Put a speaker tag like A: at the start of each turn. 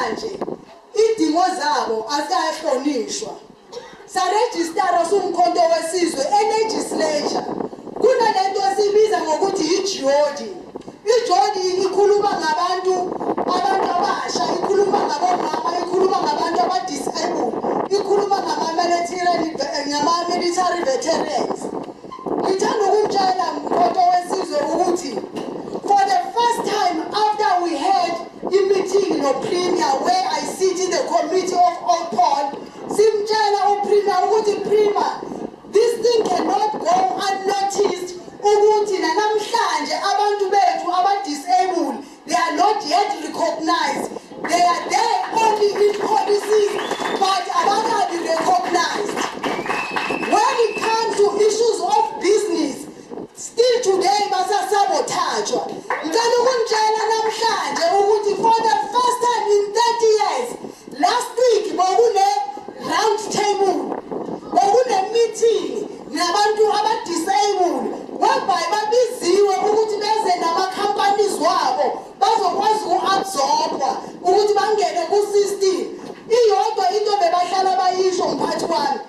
A: Namhlanje idingo zabo azikahlonishwa. Sarejistara siwuMkhonto Wesizwe e-legislature. Kunalento esiyibiza ngokuthi i-JODI. I-JODI ikhuluma ngabantu, abantu abasha, ikhuluma ngabomama, ikhuluma ngabantu aba-disabled, ikhuluma ngama-military veterans. Ngithanda ukutshela, Mkhonto Wesizwe, ukuthi for the first time after we had i-meeting no-Premier, where I sit in the committee of all poll, simtshela uPremier ukuthi, "Premier, this thing cannot go unnoticed ukuthi nanamhlanje abantu bethu aba-disabled, they are not yet recognized. They are there only in policies, but abakabi recognized. When it comes to issues of business, still today basasabothajwa." Ngicela ukunitshela namhlanje ukuthi for the first time in 30 years, last week bokune round table, bokune meeting nabantu aba-disabled, whereby babiziwe ukuthi beze nama-companies wabo bazokwazi uku-absorbwa ukuthi bangene ku-system. Iyodwa into bebahlala bayisho, mphathi wami.